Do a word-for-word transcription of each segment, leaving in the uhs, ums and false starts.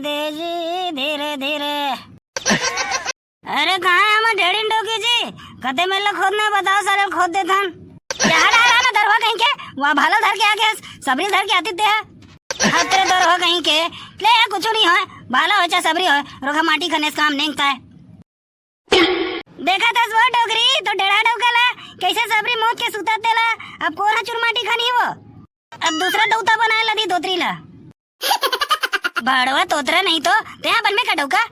दे जी, धीरे धीरे। अरे, कहाँ है हमर ढेड़िन डोकी जी? कते मेर ला खोदना है, बताओ, साले खोद देथन। यहाँ डाला ना दरवा कहीं के, वहाँ भाला धर के आगे, सबरी धर के आती ते है। हाँ, तेरे दरवा कहीं के, ले यार, कुछ नहीं होय, भाला होय चाहे सबरी होय, रोका माटी खने से काम नेंगता है। देखा था वो डोकरी, तो डेढ़ा डौका ला, कैसे सबरी मोद के सुता तेला, अब कोन हा चुरमाटी खानी वो? अब दूसरा दौता बनाए लदी दोतरी ला। भाड़वा तोतरा नहीं तो, तेहा बन में का डौका?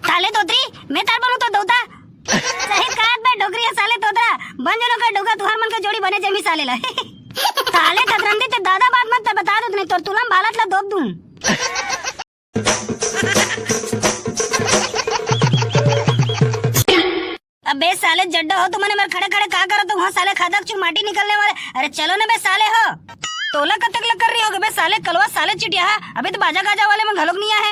साले तोतरी, मैं तार बनू तो दौता। सही कहत बे डोकरी है साले तोतरा, बन जनो का डौका, तुहार मन के जोड़ी बने जमी साले ला। साले थथरंदी ते दादा बात मत बता दो, नहीं तोर तुलम भालत ला दोब दूं। अबे साले जड्डो हो, तुमने मेरे खड़े खड़े का करो तुम हो साले, खादक चुर माटी निकलने वाले। अरे चलो ना बे साले हो। तोला कतक लग कर रही होगे बे साले, कलवा साले चिटिया है। अभी तो बाजा गाजा वाले में घलोक नहीं आए।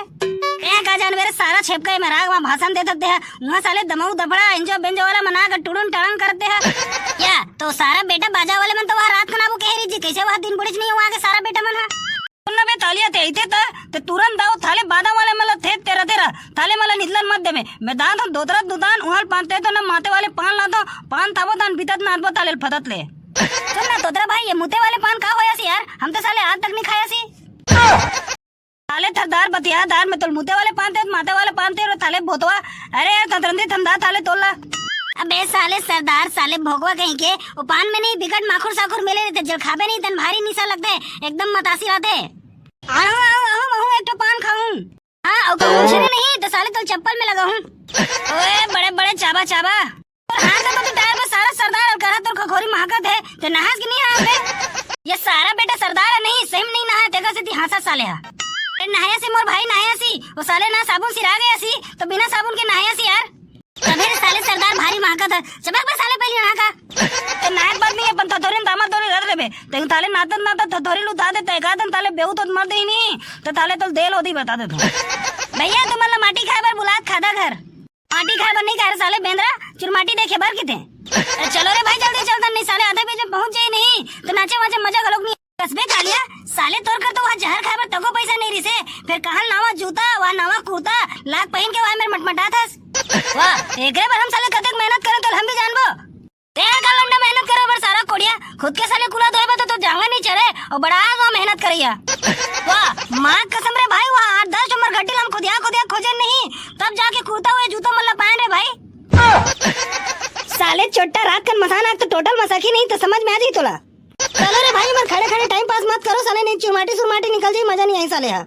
ए का जान मेरे सारा छेपका में राग वहाँ भाषण दे सकते हैं। वहाँ साले दमऊ दफड़ा इंजो बेंजो वाला मना कर टुड़ुन टड़न करते हैं। या तो सारा बेटा बाजा वाले मन तो वहाँ रात को ना वो कह रही जी, कैसे वहाँ दिन बुढ़िच नहीं हुआ आगे सारा बेटा मन है। सुन ना बे तालिया ते अइते त, ते तुरंत दाव थाले बादा वाले मला थे तेरा तेरा, थाले मला निदलन मत देवे। मैं दान हम दोतरा दुदान उहल पान ते तो ना माते वाले पान ला तो, पान थाबो दान बितत ना अदबो ताले फतत ले। सुन ना तोतरा भाई, ये मुते वाले पान का होया सी यार? हम तो साले आज तक नहीं खाया सी। साले थरदार बतिया दार में तोल मुते वाले पान ते, माते वाले पान ते, थाले भोतवा। अरे यार ततरंदी थमदा थाले तोला। अबे साले सरदार, साले भोगवा कहीं के, वो पान में नहीं बिकट माखुर साखुर मिले रहते, जल खाबे नहीं तन भारी निशा लगते, एकदम मतासी रहते। आहूं, आहूं, आहूं, महूं एक ठो पान खाऊं। हाँ, और कहूं छेने नहीं तो साले तोल चप्पल में लगाऊं। ओए बड़े बड़े चाबा चाबा। और हाँ तो तू टायर पर सारा सरदार और करा तोर खखोरी महकत है, ते नहास कि नहीं नहास बे? ये सारा बेटा सरदार है नहीं, सही में नहीं नहाए, तेकर सेती हाँसा साले हा। अरे नहाया सी मोर भाई, नहाया सी, वो साले ना साबुन सिरा गया सी, तो बिना साबुन के नहाया सी यार। तभे रे साले सरदार भारी महकत है, चबक बे साले पहले नहा का। ते नायक बात नहीं है, अपन थथोरी दामा थोरी रह लेबे, ते थाले नातन नातन थथोरी लुटा दे, ते का दन थाले बेहू तो मर दे ही नहीं, तो थाले तो देल होती बता दे तू। भैया तुमन ला माटी खाए बर बुलात खादा घर। माटी खाए बर नहीं कहे रे साले बेंदरा, चुरमाटी देखे बर किथे। अरे चलो रे भाई, जल्दी चल, नहीं साले आधे बीच में पहुंच जाई नहीं, तो नाचे वाचे मजा घलोक नहीं। कसबे कालिया, साले तोर कर तो वहाँ जहर खाए बर तको पैसा नहीं रिसे, फिर कहाँ नवा जूता, वहाँ नवा कुर्ता, लाग पहन के वहाँ मेरे मटमटात हस। वाह, एकरे बर हम साले कतेक मेहनत करे तो हम भी जानबो। ते का लंडा मेहनत करे बर सारा कोड़िया, खुद के साले कुला धोए बर तो, तो जांगा नहीं चढ़े, और बड़ा आग वहाँ मेहनत करैया। वाह, माँ कसम रे भाई, वहाँ आठ दस उम्र गड्डी ला हम खुदिया खुदिया खोजे नहीं, तब जाके कुर्ता हुए जूता मल्ला पाए रे भाई। साले चोट्टा रात कन मसान आग तो टोटल मसाखी नहीं तो समझ में आ जाई तोला। चलो रे भाई, मर खड़े खड़े टाइम पास मत करो साले, नहीं चुरमाटी सुरमाटी निकल जाई, मजा नहीं आई साले हा।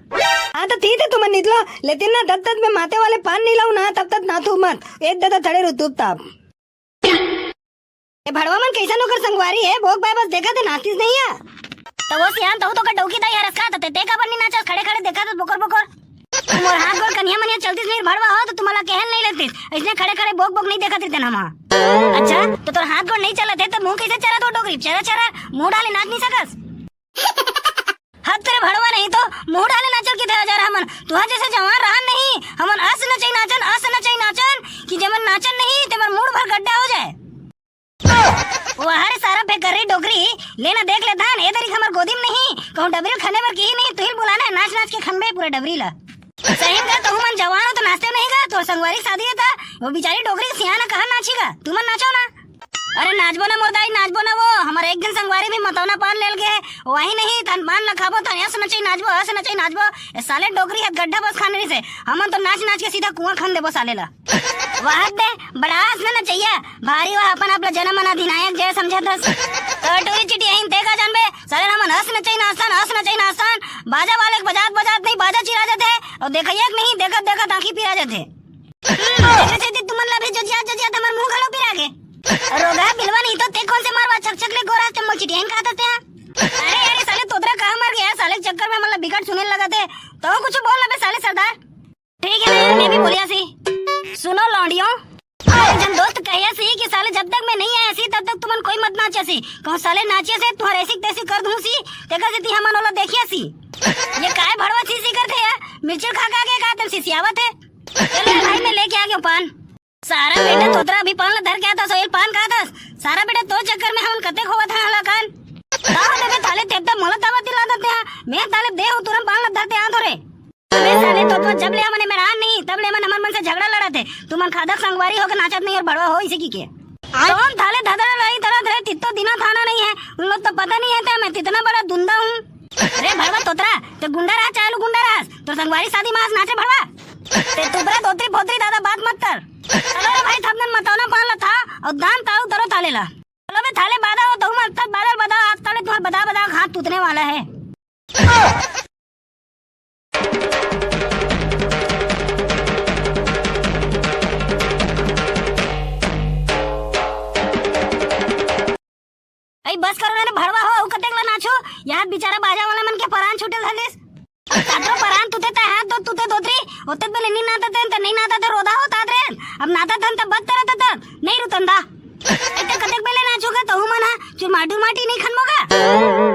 हाँ तो ठीक है तुम निकलो, लेकिन ना तब तक मैं माते वाले पान नहीं लाऊं ना, तब तक ना तू मत, एक दादा थड़े रुतुब ताप। ए भड़वा मन कैसन ओकर संगवारी है, भोग बाय बस देखा थे नाचतीस नहीं है। तो वो सियान तो तो का डौकी दाई हरस का ते, ते का बन्नी नाचस खड़े खड़े देखा थे बोकर बोकर। मोर हाथ गोड़ कन्हिया मनिया चलतीस नहीं भड़वा हो तो तुम्हारा कहल नहीं लगतीस। इसने खड़े खड़े बोक बोक नहीं देखा थे हम। अच्छा, तो तोर हाथ गोड़ नहीं चलत है तो मुंह कैसे चला तो डोकरी? चरा चरा, मुंह डाले नाच नहीं सकस। हद तेरे भड़वा नहीं तो मुंह डाले नाचल की थे हजार हमन। तुहा जैसे जवान रहन नहीं, हमन अस नचई नाचन, अस नचई नाचन कि जेमन नाचन नहीं, तेमन मूड़ भर गड्ढा हो जाए। वाह रे सारा बेकर्री डोकरी, लेना देख ले धान, ए दरी हमर गोदी में नहीं, कहूं डबरी खने बर की नहीं, तुहिल बुलाना है, नाच नाच के खनबे पूरा डबरी ला। सही में का, तुमन जवान हो तो नाचते नहीं का, तोर संगवारी शादी है ता, वो बेचारी डोकरी सियाना कहाँ नाची का, तुमन नाचो ना। अरे नाचबो ना मोर दाई, नाचबो ना वो, हमर एक दिन संगवारी भी मतौना पान लेल गे हे, वही नहीं, तन पान ल खाबो, तन अस नचई नाचबो, अस नचई नाचबो। ए साले डोकरी ह गड्ढा बस खाने रहिसे, हमन तो नाच नाच के सीधा कुआं खन देबो साले ला। वाह बे, बड़ा अस न नचैया, भारी वाह अपन आप ल जनम मन अधिनायक जय समझत हस। तो टूरी चिटिया हिन ते का जानबे, साले हमन अस नचई नाचतन, अस नचई नाचतन, बाजा वाले के बजात बजात नहीं बाजा चिरा जाथे, और देखैया के नहीं, देखत देखत आँखी पिरा जाथे। हम्म, तेकरे सेती तुमन ला भी जजियात जजियात हमर मुंह घलो पिरा गे। रोगहा बिलवा नहीं तो ते कोन से मारवा छक छक ले गोरा ते मोल चिटियाइन कहत हस ते हा। अरे यार, ये साले तोतरा कहाँ मर गया? साले के चक्कर में हमन ला बिकट सुने लगा थे। तो कुछ बोल ना बे साले सरदार। ठीक है ना यार, मैं भी बोलिया सी। सुनो लौंडियों, एक जन दोस्त कहिया सी कि साले जब तक मैं नहीं आया सी तब तक तुमन कोई मत नाचे सी। कहूँ साले नाचे से तुम्हारे ऐसी तैसी कर दूँ सी, तेकर सेती हमन ओला देखिया सी। ये काय भड़वा सी सी करथे यार? मिर्ची खा खा के का तुम सिसियावत है? चलो भाई, मैं लेके आ गया पान। सारा बेटा तोतरा अभी पान ला धर के आता, सोयल पान खातस। सारा बेटा तोर चक्कर में हमन कते खोवत हन हलाकान। का होते बे ताले तेब तब मोला दावत दिला देते हैं। मैं ताले दे हूँ तुरंत पान ला धरते आ धरे। अबे साले तोतवा, जब ले हमन एमेर आन नहीं, तब ले हमन हमर मन से झगड़ा लड़त हे। तुमन खादक संगवारी होके नाचत नहीं और भड़वा हो इसे की के। कौन थाले धधड़ रही तरह रहे, तित्तो दिना थाना नहीं है। उन लोग तो पता नहीं है ते मैं तितना बड़ा दुंदा हूँ। अरे भड़वा तोतरा, ते गुंडा रहा चाहे लू गुंडा रहा, तोर संगवारी शादी मास नाचे भड़वा। ते तुबरा दोतरी फोतरी दादा बात मत कर। चलो रे भाई, थपनन मतौना पान ला था और दान ताऊ तरो थाले ला। चलो बे थाले बादा हो, तहु मत बादल बदा, आज ताले तुम्हार बदा बदा हाथ टूटने वाला है। अई बस करो ना रे भड़वा हो, अउ कतेक ला नाचो। यहाँ बेचारा बाजा वाला मन के परान छूटे धलिस। अब तातरो परान तुते त हाथ दो तुते दोतरी, ओते बेले नी नाता तेन त नहीं नाता त रोदा हो तातरे। अब नाता थन त बद तरत त नहीं रुतंदा। इते कतेक बेले नाचोगा तहु मन हा, चुरमाटी उरमाटी नहीं खनबोगा।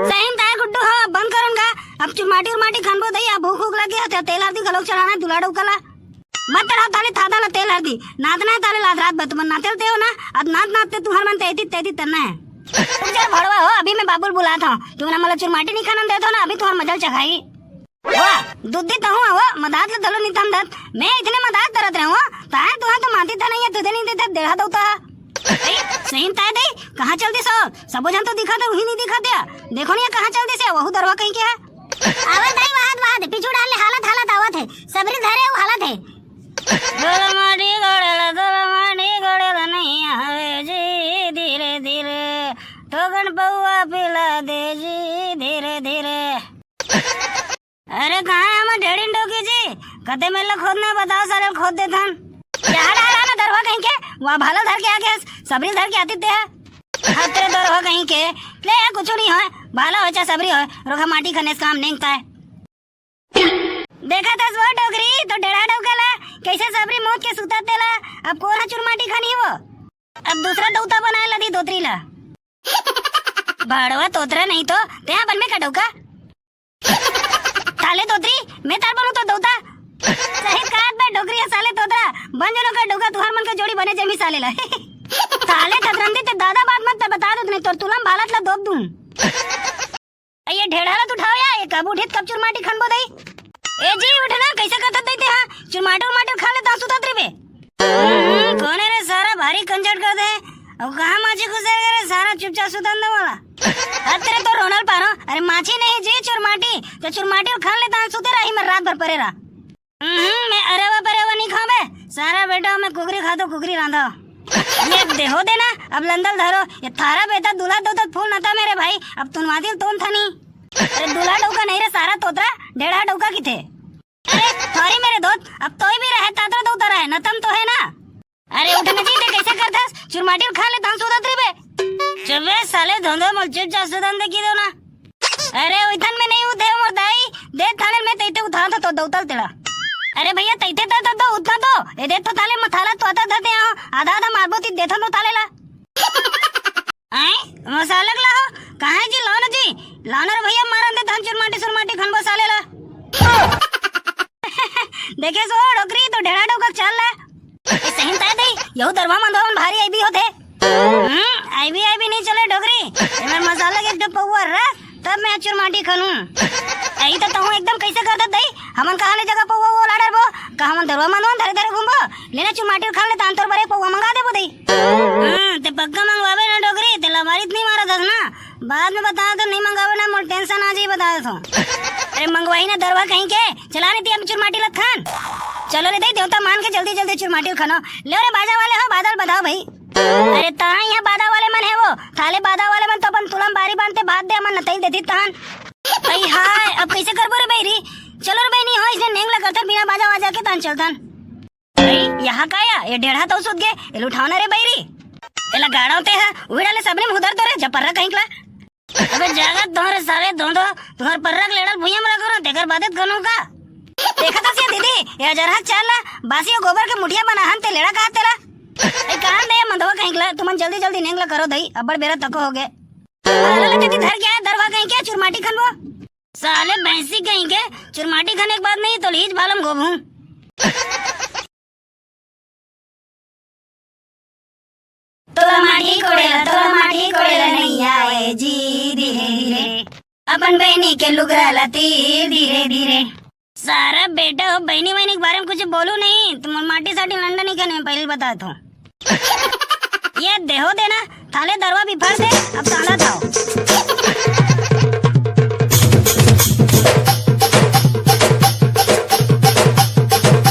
सही में ताय गुड्डू हो, बंद करन गा। अब चुरमाटी उरमाटी खनबो दई, अब भूख उख लगे हो, ते तेल हल्दी घलोक चढ़ाना दुलाड़ो कला। मत चढ़ाओ ताले थादा ला तेल हल्दी। नातना है ताले लात रात बतमन नातेल ते हो ना। अब नात नात ते तुम्हार मन तेती तेती तन्ना है। रुक जा भड़वा हो, अभी मैं बाबुल बुलात हूँ। तुम ना मला चुरमाटी नहीं खाना देत हो ना, अभी तुम्हार मजल चखाई। वाह, दूध दी तहूँ हो, मदात ले धलो नहीं तम दत। मैं इतने मदात करत रहूँ, ताहे तुहा तो मानती था नहीं है, तुझे नहीं देता, देढ़ा दो ता। ए, सही में ताय दे, कहाँ चल दिस हो? सबो झन तो दिखा दे, वही नहीं दिखा दिया। देखो नहीं, कहाँ चल दिस है, वहू दरवा कहीं के है। आवत दाई, वाहत, वाहत, पीछू डाल ले, हालत, हालत आवत है। सबरी धरे, वो हालत है। धोला माटी गोड़ेला, धोला माटी गोड़ेला नहीं आवे जी, धीरे, धीरे। ठोकन पौवा पिला दे जी, धीरे, धीरे। अरे, कहाँ है हमर ढेड़िन डोकी जी? कते मेला खोदना है, बताओ, साले खोद देथन। यहाँ डाला ना दरवा कहीं के, वहाँ भाला धर के आ गया, सबरी धर के आती ते है। हाँ, तेरे दरवा कहीं के, ले यार, कुछ नहीं होय, भाला होय चाहे सबरी होय, रोका माटी खने से काम नेंगता है। देखा था वो डोकरी, तो डेढ़ा डोका ला, कैसे सबरी मौत के सुता तेला, अब कोन हा चुरमाटी खानी वो? अब दूसरा दौता बनाए लदी दोतरी ला। भाड़वा तोतरा नहीं तो, ते हा बन में का डोका? ताले तोतरी, मैं तार बनू तो दौता। सही कहत बे डोकरी है साले तोतरा, बन जनो का डोका, तुहार मन का जोड़ी बने जमी साले ला। ताले ततरंदी ते दादा बात मत बता दो, नहीं तोर तुलम भालत ला दोब दूं। ए, ये ढेढ़ा ला तो उठाओ या, ये कब उठित कब चुरमाटी खनबो दई। ए जी, उठ ना, कैसे कथत दई ते, हाँ? चुरमाटी उरमाटी खा ले, ता सुतत रहिबे। हम्म, कोन है रे सारा भारी कंजट कर दे। अब कहाँ माची घुसे रे सारा चुपचाप सुतन दे वाला। अतरे तो रोनल पारो, अरे माची नहीं जी चुरमाटी, तो चुरमाटी खा ले, ता सुते रही मैं रात भर परे रहा। हम्म, मैं अरेवा परेवा नहीं खाऊं बे। सारा बेटा मैं कुकरी खा तो कुकरी रांधा। ये देहो देना, अब लंदल धरो। ये थारा बेटा दूल्हा दो तक फूल नता मेरे भाई, अब तुनवादिल तोन था नहीं। अरे दूल्हा डौका नहीं रे सारा तोतरा, डेढ़ा डौका की थे। अरे थारी मेरे दोस्त, अब तोय भी रहे तातरा दो तरह है, नतम तो है ना। अरे उठ न जी, ते कैसे करथस? चुरमाटी खा ले, तहन सुतत रहिबे। चुप बे साले धोंधो, मोल चुपचाप सुतन दे की दो ना। अरे उठन में नहीं उठे मोर दाई, दे थाले में तैते उठा तो, तो दौतल तेरा। अरे भैया तैते तो, तो, तो उठना तो, ए दे तो थाले मथाला तो आता धरते आओ, आधा आधा मारबो ती देथन तो थाले ला। आए, मसालक ला हो, कहाँ जी लाओ ना जी, लाओ ना रे भैया मारन दे तहन चुरमाटी सुरमाटी खनबो साले ला। देखे सो डोकरी तो ढेड़ा डोकक चाल ला। ए, सही में ताय दई, यहू दरवा मंदवा मन भारी आईबी होथे। हम्म, आईबी, आईबी नहीं चले डोकरी। एमन मसाला के एक ठो पौवा रख, तब मैं चुरमाटी खनूं। आई तो तहूं एकदम कैसे कर दे दई। हमन कहाँ ले जगह पौवा वो लाडर बो? का हमन दरवा मंदवा धरे धरे घूमबो? लेना चुरमाटी खा ले, तान तोर बरे पौवा मंगा देबो दई। हम्म, ते पक्का मंगवाबे ना डोकरी, ते लबारी नहीं मारा दस ना। बाद में बता तो नहीं मंगावे ना, मोर टेंशन आ जाई बता दो। अरे मंगवाई ना दरवा कहीं के, चला नहीं ती हम चुरमाटी लत खान। चलो रे दई देवता मान के जल्दी जल्दी चुरमाटी खानो। ले रे बाजा वाले हो, बादल बजाओ भाई। अरे ताई यहाँ बादा वाले मन है वो, थाले बादा वाले मन तो अपन तुलम बारी बांधते बात दे, हमन नतई देती तान। भाई हाय, अब कैसे करबो रे बैरी? चलो रे बहनी हो, इसने नेंग लगते बिना बाजा वाजा के तान चलतन। अरे, यहाँ का या? ये डेढ़ा तो सुत गए, एला उठाओ ना रे बैरी। एला गाड़ा होते है, उही डाले सबने में उधर तो रे, जब पर्रा कहीं कला। अबे जागत तोहरे सारे धोंधो, तोहर पर्रा के लेडल भुइया में रखो ना, तेकर बादे कनो का। देखा था सिया दीदी, ये जरहक चाल ला, बासी और गोबर के मुठिया बना हन ते लेड़ा कहा तेला। ए, कहाँ दे मंदवा कहीं कला, तुमन जल्दी जल्दी नेंगला करो दई, अब्बड़ बेरा तको हो गए। अरे दीदी धर गया, दरवा कहीं के चुरमाटी खनबो। साले भैंसी कहीं के, चुरमाटी खाने के बाद नहीं तो लीज भालम गोभू। तोला माटी कोड़ेला, तोला माटी कोड़ेला नहीं आए जी धीरे धीरे। अपन बहनी के लुगरा लती धीरे धीरे। सारा बेटा हो, बहिनी बहिनी के बारे में कुछ बोलू नहीं, तुम माटी साटी लंडा नहीं खाने में पहले बता दो। ये देहो देना, थाले दरवा भी फर दे, अब ताला थाओ।